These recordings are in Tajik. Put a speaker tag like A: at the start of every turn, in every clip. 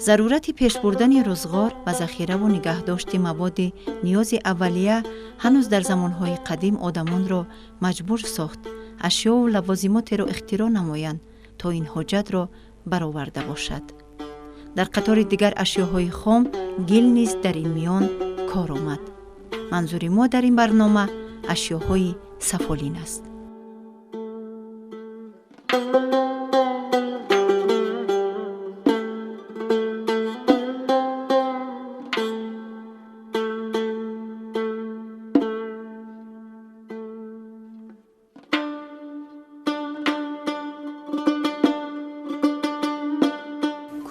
A: Зарурати пешбурдани рӯзғор ва захираву нигаҳдошти маводи ниёзи аввалия ҳанӯз дар замонҳои қадим одамонро маҷбур сохт ашёву лавозимотеро ихтироъ намоянд, то ин ҳоҷатро бароварда бошад. Дар қатори дигар ашёҳои хом гил низ дар ин миён кор омад. Манзури мо дар ин барнома ашёҳои сафолин аст.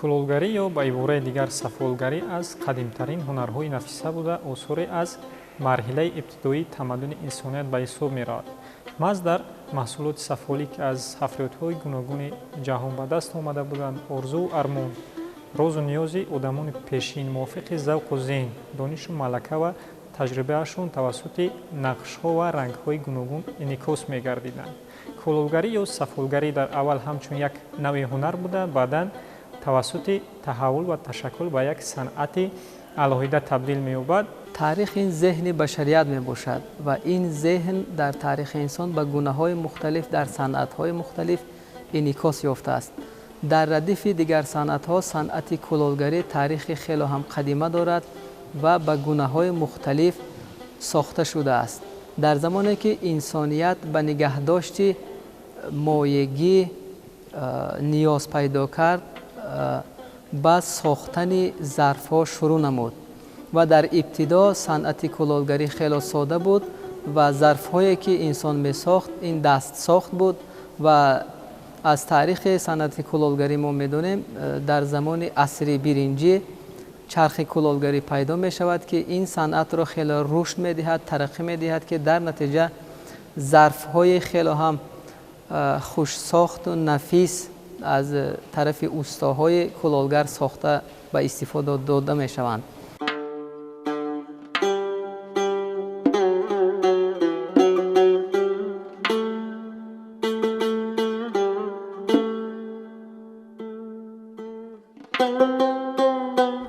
B: Кулолгарӣ ё ба ибораи дигар сафолгарӣ аз қадимтарин ҳунарҳои нафиса буда, осоре аз марҳилаи ибтидоии тамаддуни инсоният ба ҳисоб меравад. Маҳз дар маҳсулоти сафолӣ, ки аз ҳафриётҳои гуногуни ҷаҳон ба даст омада буданд, орзуву армон, розу ниёзи одамони пешин мувофиқи завқу зеҳн, донишу малака ва таҷрибаашон тавассути нақшҳо ва рангҳои гуногун инъикос мегардиданд. Кулолгарӣ ё сафолгарӣ дар аввал ҳамчун як навъи ҳунар буда, баъдан тавассути таҳаввул ва ташаккул ба як санъати алоҳида табдил меёбад.
C: Таърих ин зеҳни башарият мебошад ва ин зеҳн дар таърихи инсон ба гунаҳои мухталиф, дар санъатҳои мухталиф инъикос ёфтааст. Дар радифи дигар санъатҳо санъати кулолгарӣ таърихи хело ҳам қадима дорад ва ба гунаҳои мухталиф сохта шудааст. Дар замоне ки инсоният ба нигаҳдошти моегӣ ниёз пайдо кард, ба сохтани зарфҳо шурӯъ намуд ва дар ибтидо санъати кулолгарӣ хело сода буд ва зарфҳое ки инсон месохт ин дастсохт буд ва аз таърихи санъати кулолгарӣ мо медонем, дар замони асри биринҷӣ чархи кулолгарӣ пайдо мешавад, ки ин санъатро хело рушд медиҳад, тараққӣ медиҳад, ки дар натиҷа зарфҳои хело ҳам хушсохту нафис аз тарафи устоҳои кулолгар сохта ба истифода дода мешаванд.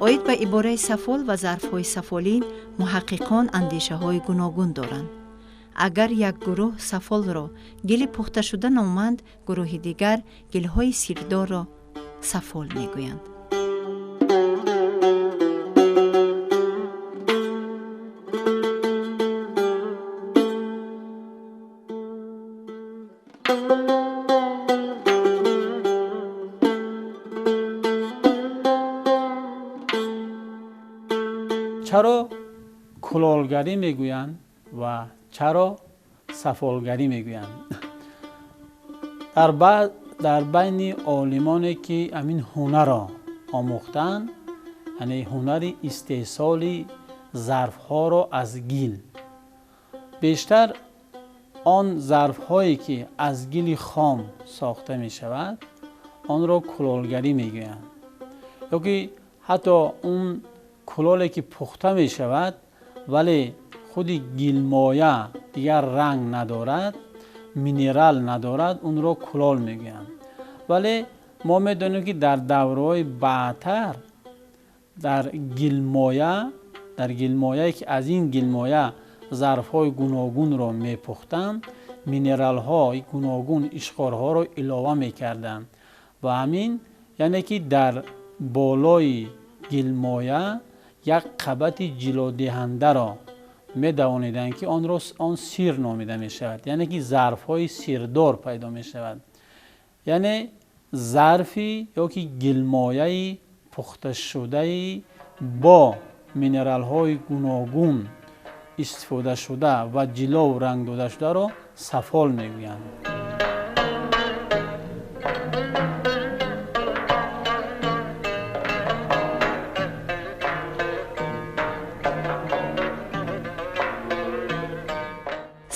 A: Оид ба ибораи сафол ва зарфҳои сафолин муҳаққиқон андешаҳои гуногун доранд. Агар як гурӯҳ сафолро гили пухташуда номанд, гурӯҳи дигар гилҳои сирдорро сафол мегӯянд.
D: Чаро кулолгарӣ мегӯянд ва чаро сафолгарӣ мегӯянд? Дар байни олимоне ки ҳамин ҳунарро омӯхтанд, яъне ҳунари истеҳсоли зарфҳоро аз гил, бештар он зарфҳое ки аз гили хом сохта мешавад, онро кулолгарӣ мегӯянд. Ё ки ҳатто он кулоле ки пухта мешавад, вале худи гилмоя дигар ранг надорад, минерал надорад, онро кулол мегӯянд. Вале мо медонем ки дар давраҳои баъдтар дар гилмояе ки аз ин гилмоя зарфҳои гуногунро мепухтанд, минералҳои гуногун ишқорҳоро илова мекарданд ва ҳамин яъне ки дар болои гилмоя як қабати ҷилодиҳандаро медавониданд, ки онро он сир номида мешавад, яъне ки зарфҳои сирдор пайдо мешавад. Яъне зарфи ё ки гилмояи пухташудаи бо минералҳои гуногун истифодашуда ва ҷилову ранг додашударо сафол мегӯянд.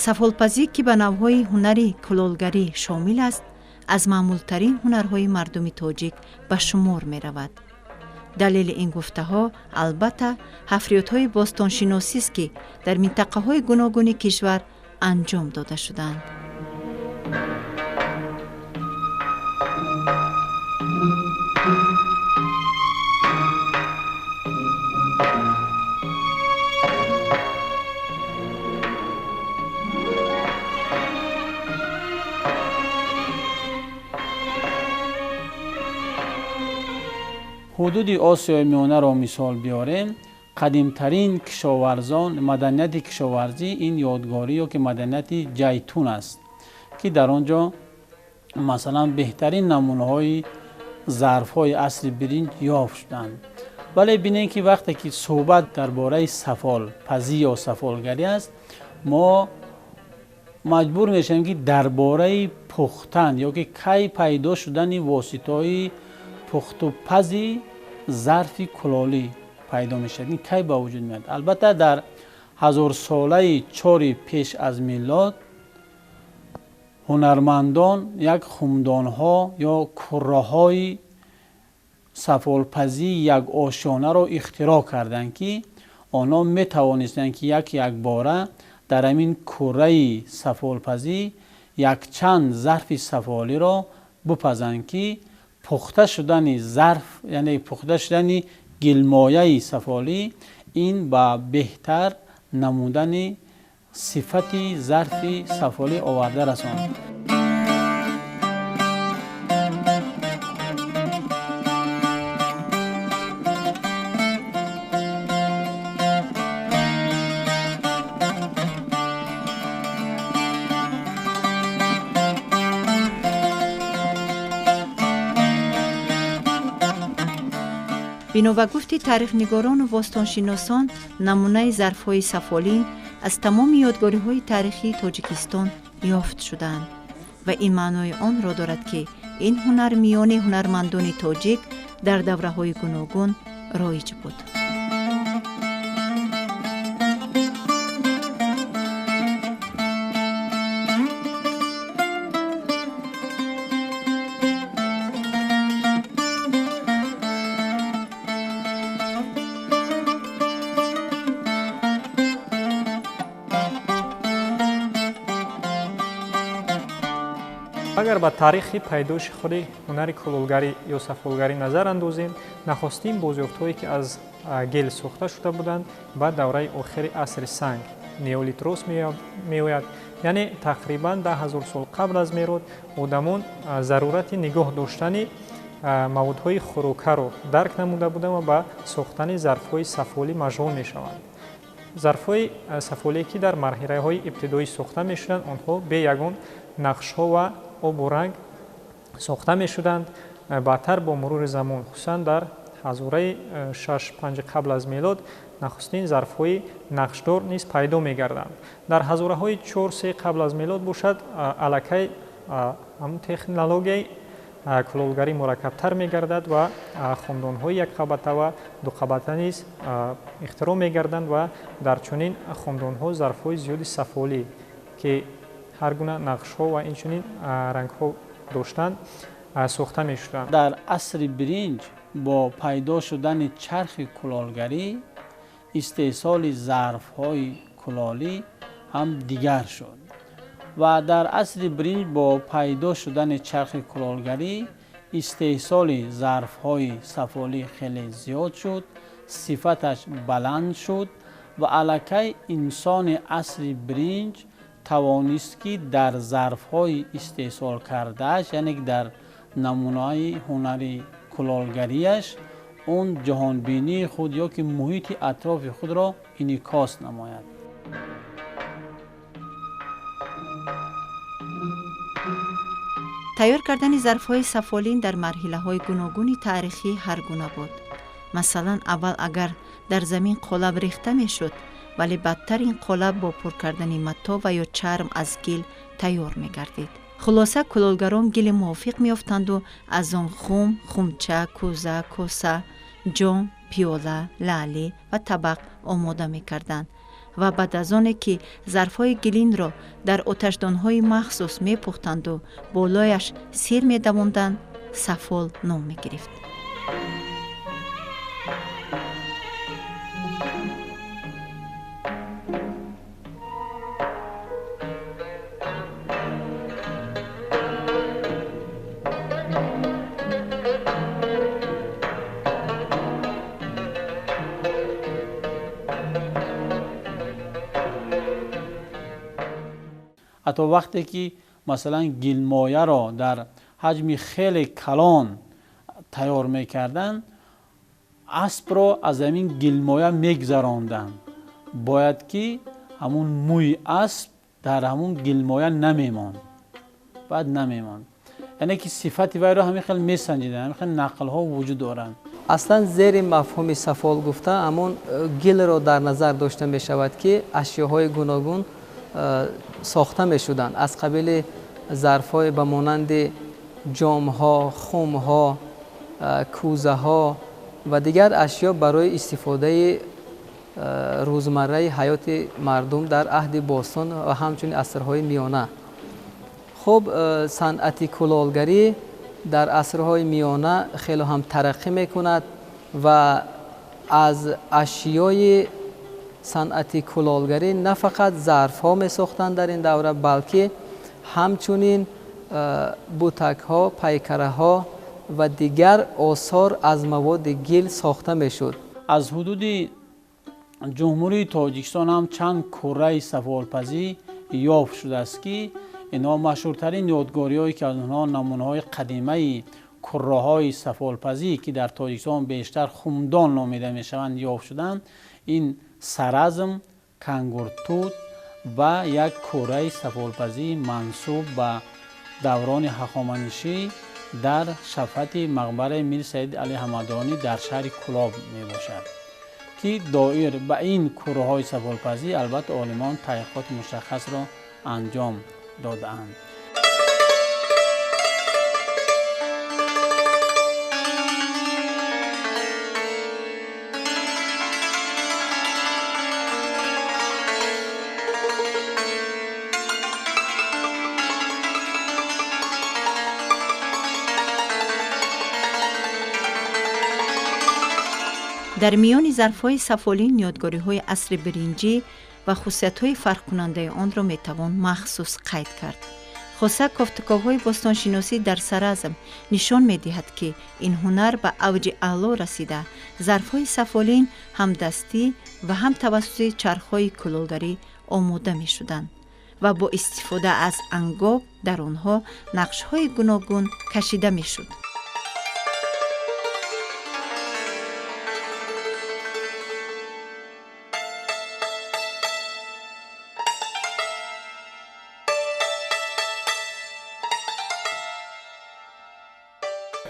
A: Сафолпазӣ, ки ба навъҳои ҳунари кулолгарӣ шомил аст, аз маъмултарин ҳунарҳои мардуми тоҷик ба шумор меравад. Далели ин гуфтаҳо албатта ҳафриётҳои бостоншиносист, ки дар минтақаҳои гуногуни кишвар анҷом дода шудаанд.
D: Ҳудуди Осиёи Миёнаро мисол биёрем, қадимтарин кишоварзон, маданияти кишоварзӣ ин ёдгорӣ ё ки маданияти Ҷайтун аст, ки дар он ҷо масалан беҳтарин намунаҳои зарфҳои асри биринҷ ёфт шуданд. Вале бинем, ки вақте ки суҳбат дар бораи сафолпазӣ ё сафолгарӣ аст, мо маҷбур мешавем, ки дар бораи пухтан ё ки кай пайдо шудани воситаҳои пухтупази зарфи кулолӣ пайдо мешавад, ин кай ба вуҷуд меояд. Албатта, дар ҳазорсолаи чори пеш аз милод ҳунармандон як хумдонҳо ё курраҳои сафолпазии якошонаро ихтироъ карданд, ки онҳо метавонистанд, ки як якбора дар ҳамин курраи сафолпазӣ якчанд зарфи сафолиро бипазанд, ки пухта шудани зарф, яъне пухта шудани гилмояи сафолӣ, ин ба беҳтар намудани сифати зарфи сафолӣ оварда расонд.
A: Бино ба гуфти таърихнигорону бостоншиносон, намунаи зарфҳои сафолин аз тамоми ёдгориҳои таърихии Тоҷикистон ёфт шудаанд ва ин маънои онро дорад, ки ин ҳунар миёни ҳунармандони тоҷик дар давраҳои гуногун роиҷ буд.
B: Агар ба таърихи пайдоиши худи ҳунари кулолгарӣ ё сафолгарӣ назар андозем, нахустин бозёфтҳое, ки аз гел сохта шуда буданд, ба давраи охири асри санг, неолит рост меояд, яъне тақрибан 10 000 сол қабл аз мелод одамон зарурати нигоҳ доштани маводҳои хӯрокаро дарк намуда буданд ва ба сохтани зарфҳои сафолӣ машғул мешаванд. Зарфҳои сафолие, ки дар марҳилаҳои ибтидоӣ сохта мешуданд, онҳо бе ягон нақшҳо ва обу ранг сохта мешуданд. Баъдтар, бо мурури замон, хусусан дар ҳазораи 6-5 қабл аз мелод, нахустин зарфҳои нақшдор низ пайдо мегарданд. Дар ҳазораҳои 4-3 қабл аз мелод бошад, аллакай ҳамун технологияи кулолгарӣ мураккабтар мегардад ва хомдонҳои якқабата ва дуқабата низ ихтироъ мегарданд ва дар чунин хомдонҳо зарфҳои зиёди сафолӣ, ки ҳар гуна нақшҳо ва инчунин рангҳо доштанд, сохта мешуданд.
D: Дар асри биринҷ бо пайдо шудани чархи кулолгарӣ истеҳсоли зарфҳои кулолӣ ҳам дигар шуд ва дар асри биринҷ бо пайдо шудани чархи кулолгарӣ истеҳсоли зарфҳои сафолӣ хеле зиёд шуд, сифаташ баланд шуд ва аллакай инсони асри биринҷ тавонист, ки дар зарфҳои истеҳсол кардааш, яъне ки дар намунаи ҳунари кулолгарияш, он ҷаҳонбинии худ ё ки муҳити атрофи худро инъикос намояд.
A: Тайёр кардани зарфҳои сафолин дар марҳилаҳои гуногуни таърихӣ ҳар гуна буд. Масалан, аввал агар дар замин қолаб рехта мешуд, вале баъдтар ин қолаб бо пур кардани матто ва ё чарм аз гил тайёр мегардид. Хулоса, кулолгарон гили мувофиқ меёфтанду аз он хум, хумча, кӯза, коса, ҷом, пиёла, лаълӣ ва табақ омода мекарданд ва баъд аз оне ки зарфҳои гилинро дар оташдонҳои махсус мепухтанду болояш сир медавонданд, сафол ном мегирифт.
D: Ҳатто вақте ки масалан гилмояро дар ҳаҷми хеле калон тайёр мекарданд. Аспро аз ҳамин гилмоя мегзаронданд. Бояд ки ҳамун мӯи асп дар ҳамун гилмоя намемонд, баъд намемонд. Яъне ки сифати вайро ҳамин хел месанҷиданд, ҳамин хел нақлҳо вуҷуд доранд.
C: Аслан зери мафҳуми сафол гуфта ҳамон гилро дар назар дошта мешавад, ки ашёҳои гуногун сохта мешуданд, аз қабили зарфҳои ба монанди ҷомҳо, хумҳо, кӯзаҳо ва дигар ашё барои истифодаи рӯзмарраи ҳаёти мардум дар аҳди бостон ва ҳамчунин асрҳои миёна. Хуб, санъати кулолгарӣ дар асрҳои миёна хеле ҳам тараққӣ мекунад ва аз ашёи санъати кулолгарӣ на фақат зарфҳо месохтанд дар ин давра, балки ҳамчунин бутакҳо, пайкараҳо ва дигар осор аз маводи гил сохта мешуд.
D: Аз ҳудуди ҷумҳурии Тоҷикистон ҳам чанд курраи сафолпазӣ ёфт шудааст, ки инҳо машҳуртарин ёдгориҳое ки аз онҳо намунаҳои қадимаи курраҳои сафолпазӣ, ки дар Тоҷикистон бештар хумдон номида мешаванд, ёфт шуданд. Ин Саразм, Кангуртут ва як курраи сафолпазӣ мансуб ба даврони ҳахоманишӣ дар шафати мақбараи Мир Саид Али Ҳамадонӣ дар шаҳри Кулоб мебошад, ки доир ба ин курраҳои сафолпазӣ албатта олимон таҳқиқоти мушаххасро анҷом додаанд.
A: Дар миёни зарфҳои сафолин ёдгориҳои асри биринҷӣ ва хусусиятҳои фарқкунандаи онро метавон махсус қайд кард. Хоса кофтуковҳои бостоншиносӣ дар Саразм нишон медиҳад, ки ин ҳунар ба авҷи аъло расида, зарфҳои сафолин ҳам дастӣ ва ҳам тавассути чархҳои кулолгарӣ омода мешуданд ва бо истифода аз ангоб дар онҳо нақшҳои гуногун кашида мешуд.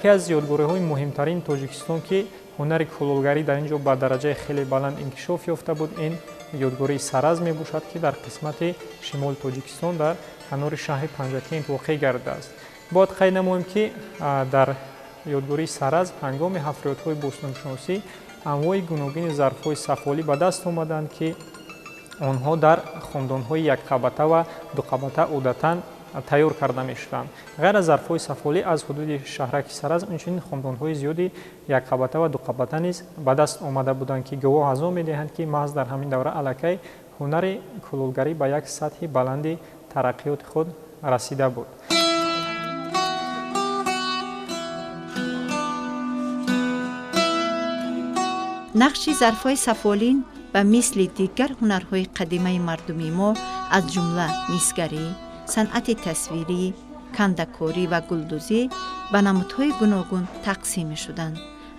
B: Яке аз ёдгориҳои муҳимтарини Тоҷикистон, ки ҳунари кулолгарӣ дар ин ҷо ба дараҷаи хеле баланд инкишоф ёфта буд, ин ёдгории Саразм мебошад, ки дар қисмати шимоли Тоҷикистон дар канори шаҳри Панҷакент воқеъ гардидааст. Бояд қайд намоем, ки дар ёдгории Саразм ҳангоми ҳафриётҳои бостоншиносӣ анвои гуногуни зарфҳои сафолӣ ба даст омаданд, ки онҳо дар хондонҳои якқабата ва дуқабата одатан тайёр карда мешуданд. Ғайр аз зарфҳои сафолӣ аз ҳудуди шаҳраки Саразм инчунин хондонҳои зиёди якқабата ва дуқабата низ ба даст омада буданд, ки гувоҳ аз он медиҳанд, ки маҳз дар ҳамин давра аллакай ҳунари кулолгарӣ ба як сатҳи баланди тараққиёти худ расида буд.
A: Нақши зарфҳои сафолин ба мисли дигар ҳунарҳои қадимаи мардуми мо, аз ҷумла мисгарӣ, санъати тасвирӣ, кандакорӣ ва гулдӯзӣ ба намудҳои гуногун тақсим мешуданд,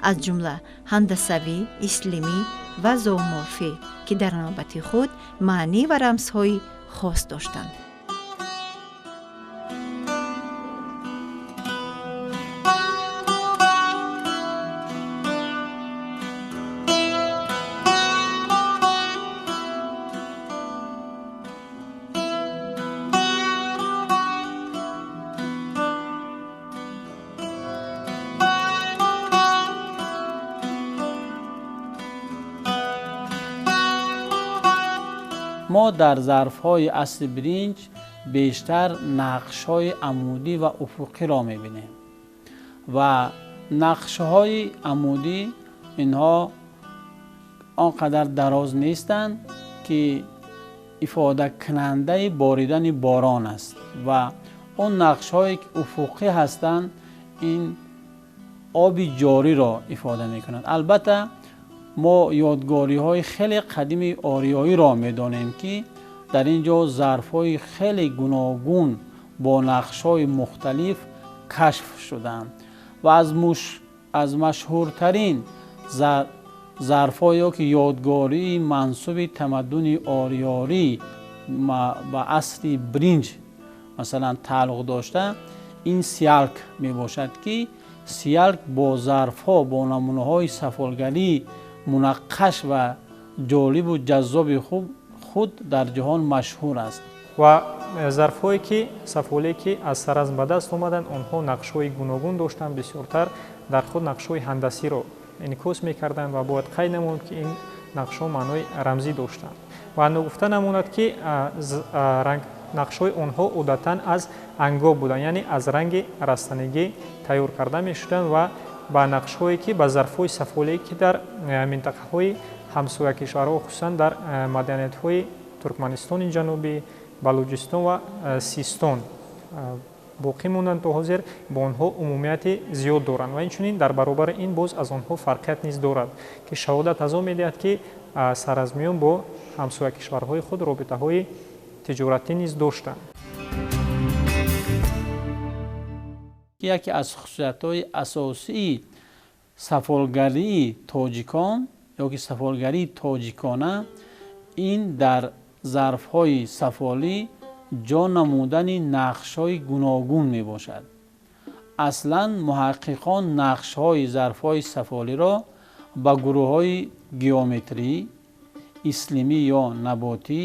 A: аз ҷумла ҳандасавӣ, ислимӣ ва зооморфӣ, ки дар навбати худ маънӣ ва рамзҳои хос доштанд.
D: Мо дар зарфҳои асри биринҷ бештар нақшҳои амудӣ ва уфуқиро мебинем ва нақшҳои амудӣ инҳо он қадар дароз нестанд, ки ифодакунандаи боридани борон аст, ва он нақшҳое ки уфуқӣ ҳастанд ин оби ҷориро ифода мекунанд. Албатта мо ёдгориҳои хеле қадими ориёиро медонем, ки дар ин ҷо зарфҳои хеле гуногун бо нақшҳои мухталиф кашф шуданд ва аз машҳуртарин зарфҳо ё ки ёдгории мансуби тамаддуни ориёрӣ ба асри бринҷ масалан тааллуқ дошта, ин Сиалк мебошад, ки Сиалк бо зарфҳо, бо намунаҳои сафолгарӣ мунаққаш ва ҷолибу ҷаззоби худ дар ҷаҳон машҳур аст.
B: Ва зарфҳое ки сафоле ки аз Саразм ба даст омаданд, онҳо нақшҳои гуногун доштанд, бисёртар дар худ нақшҳои ҳандасиро инъикос мекарданд ва бояд қайд намуд, ки ин нақшҳо маънои рамзӣ доштанд. Ва ногуфта намонад, ки нақшҳои онҳо одатан аз ангоб буданд, яъне аз ранги растанигӣ тайёр карда мешуданд ва ба нақшҳое ки ба зарфҳои сафоле ки дар минтақаҳои ҳамсоя кишварҳо, хусусан дар маданиятҳои Туркманистони Ҷанубӣ, Балуҷистон ва Систон боқӣ монданд, то ҳозир бо онҳо умумияти зиёд доранд. Ва инчунин дар баробари ин боз аз онҳо фарқият низ дорад, ки шаҳодат аз он медиҳад, ки саразмиён бо ҳамсоя кишварҳои худ робитаҳои тиҷоратӣ низ доштанд.
D: Яке аз хусусиятҳои асосии сафолгарии тоҷикон ё ки сафолгарии тоҷикона ин дар зарфҳои сафолӣ ҷо намудани нақшҳои гуногун мебошад. Аслан муҳаққиқон нақшҳои зарфҳои сафолиро ба гурӯҳҳои геометрӣ, ислимӣ ё наботӣ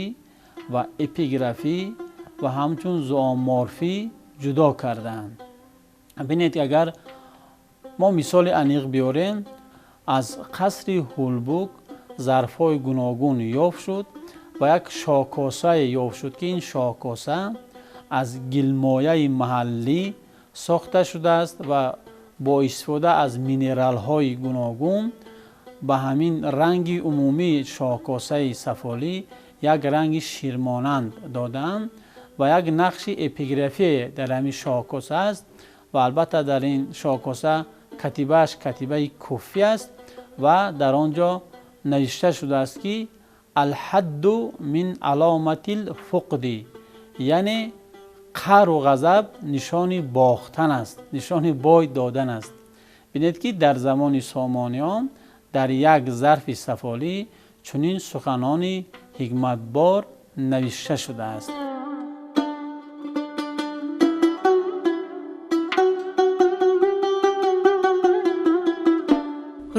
D: ва эпиграфӣ ва ҳамчун зооморфӣ ҷудо кардаанд. Бинед, агар мо мисоли аниқ биёрем, аз қасри Ҳулбук зарфҳои гуногун ёфт шуд ва як шоҳкосае ёфт шуд, ки ин шоҳкоса аз гилмояи маҳаллӣ сохта шудааст ва бо истифода аз минералҳои гуногун ба ҳамин ранги умумии шоҳкосаи сафолӣ як ранги ширмонанд додаанд ва як нақши эпиграфие дар ҳамин шоҳкоса аст ва албатта дар ин шоҳкоса катибааш катибаи куфӣ аст ва дар он ҷо навишта шудааст, ки алҳадду мин аломатил фуқди, яъне қаҳру ғазаб нишони бохтан аст, нишони бой додан аст. Бинед, ки дар замони Сомониён дар як зарфи сафолӣ чунин суханони ҳикматбор навишта шудааст.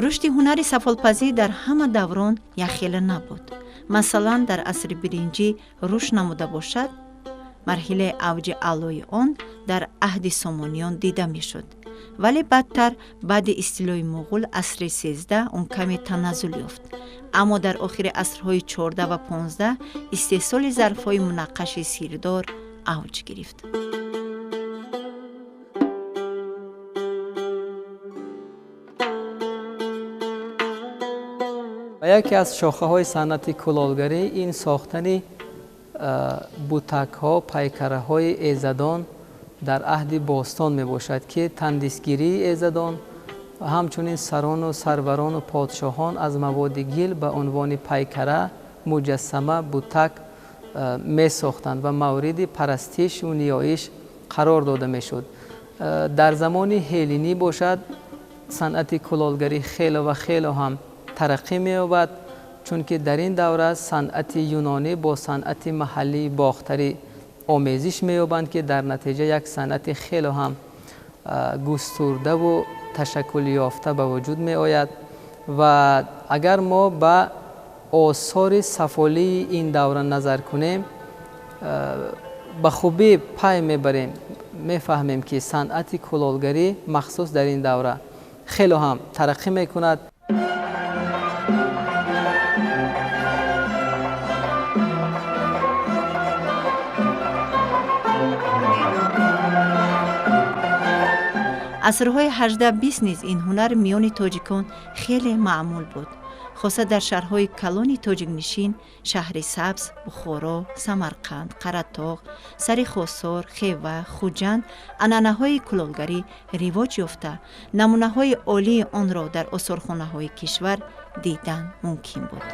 A: Рушди ҳунари сафолпазӣ дар ҳама даврон якхела набуд. Масалан, дар асри биринҷӣ рушд намуда бошад, марҳилаи авҷи аълои он дар аҳди Сомониён дида мешуд. Вале баъдтар, баъди истилои муғул асри 13 он каме таназзул ёфт. Аммо дар охири асрҳои 14 ва 15 истеҳсоли зарфҳои мунаққаши сирдор авҷ гирифт.
C: Яке аз шохаҳои санъати кулолгарӣ ин сохтани бутакҳо, пайкараҳои эзадон дар аҳди бостон мебошад, ки тандисгирии эзадон ва ҳамчунин сарону сарварону подшоҳон аз маводи гил ба унвони пайкара, муҷассама, бутак месохтанд ва мавриди парастишу ниёиш қарор дода мешуд. Дар замони ҳеллинӣ бошад, санъати кулолгарӣ хело ва хело ҳам тараққӣ меёбад, чунки дар ин давра санъати юнонӣ бо санъати маҳаллии бохтарӣ омезиш меёбанд, ки дар натиҷа як санъати хело ҳам густурдаву ташаккулёфта ба вуҷуд меояд. Ва агар мо ба осори сафолии ин давра назар кунем, ба хубӣ пай мебарем, мефаҳмем, ки санъати кулолгарӣ махсус дар ин давра хело ҳам тараққӣ мекунад.
A: Асрҳои 18-20 низ ин ҳунар миёни тоҷикон хеле маъмул буд, хоса дар шаҳрҳои калони тоҷикнишин: Шаҳри Сабз, Бухоро, Самарқанд, Қаратоғ, Сари Хосор, Хева, Хуҷанд анъанаҳои кулолгарӣ ривоҷ ёфта, намунаҳои олии онро дар осорхонаҳои кишвар дидан мумкин буд.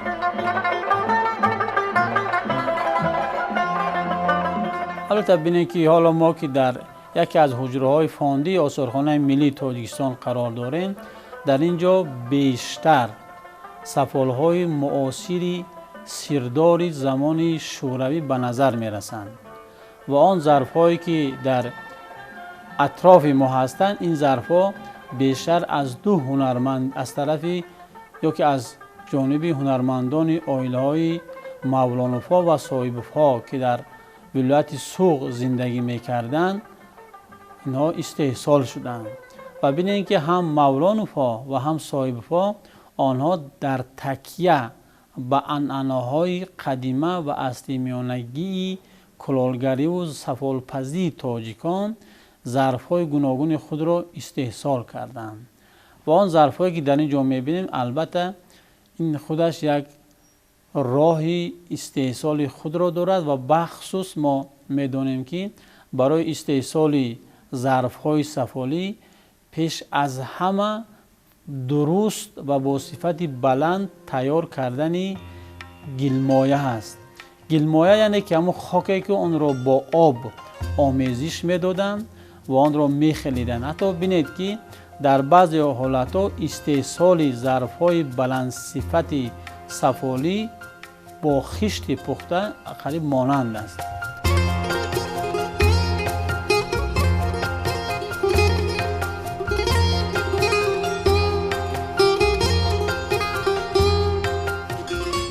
D: Албатта, бинед, ки ҳоло мо ки дар яке аз ҳуҷраҳои фондии осорхонаи миллии Тоҷикистон қарор дорем, Дар ин ҷо бештар сафолҳои муосири сирдори замони шӯравӣ ба назар мерасанд ва он зарфҳое ки дар атрофи мо ҳастанд, ин зарфҳо бештар аз ду ҳунарманд аз тарафи ё ки аз ҷониби ҳунармандони оилаҳои Мавлоновҳо ва Соҳибовҳо, ки дар вилояти Суғд зиндагӣ мекарданд, инҳо истеҳсол шуданд. Ва бинед, ки ҳам Мавлоновҳо ва ҳам Соҳибовҳо онҳо дар такя ба анъанаҳои қадима ва асли миёнагии кулолгариву сафолпазии тоҷикон зарфҳои гуногуни худро истеҳсол карданд. Ва он зарфҳое ки дар ин ҷо мебинем, албатта ин худаш як роҳи истеҳсоли худро дорад ва бахусус мо медонем, ки барои истеҳсоли зарфҳои сафолӣ пеш аз ҳама дуруст ва бо сифати баланд тайёр кардани гилмоя ҳаст. Гилмоя яъне ки ҳамон хоке ки онро бо об омезиш медоданд ва онро мехелиданд. Ҳатто бинед, ки дар баъзе ҳолатҳо истеҳсоли зарфҳои баландсифати сафолӣ бо хишти пухта қариб монанд аст.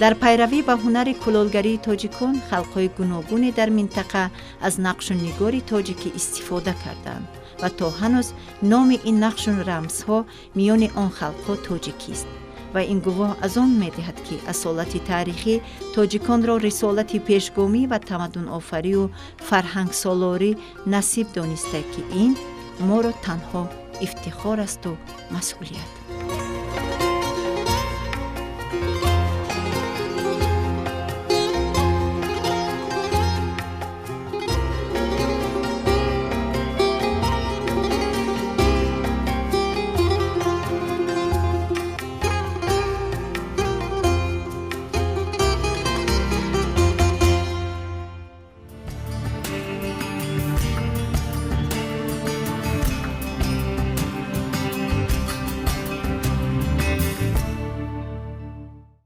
A: Дар пайравӣ ба ҳунари кулолгарии тоҷикон халқҳои гуногуне дар минтақа аз нақшу нигори тоҷикӣ истифода карданд ва то ҳанӯз номи ин нақшу рамзҳо миёни он халқҳо тоҷикист ва ин гувоҳ аз он медиҳад, ки асолати таърихӣ тоҷиконро рисолати пешгомӣ ва тамаддунофарию фарҳангсолорӣ насиб дониста, ки ин моро танҳо ифтихор асту масъулият.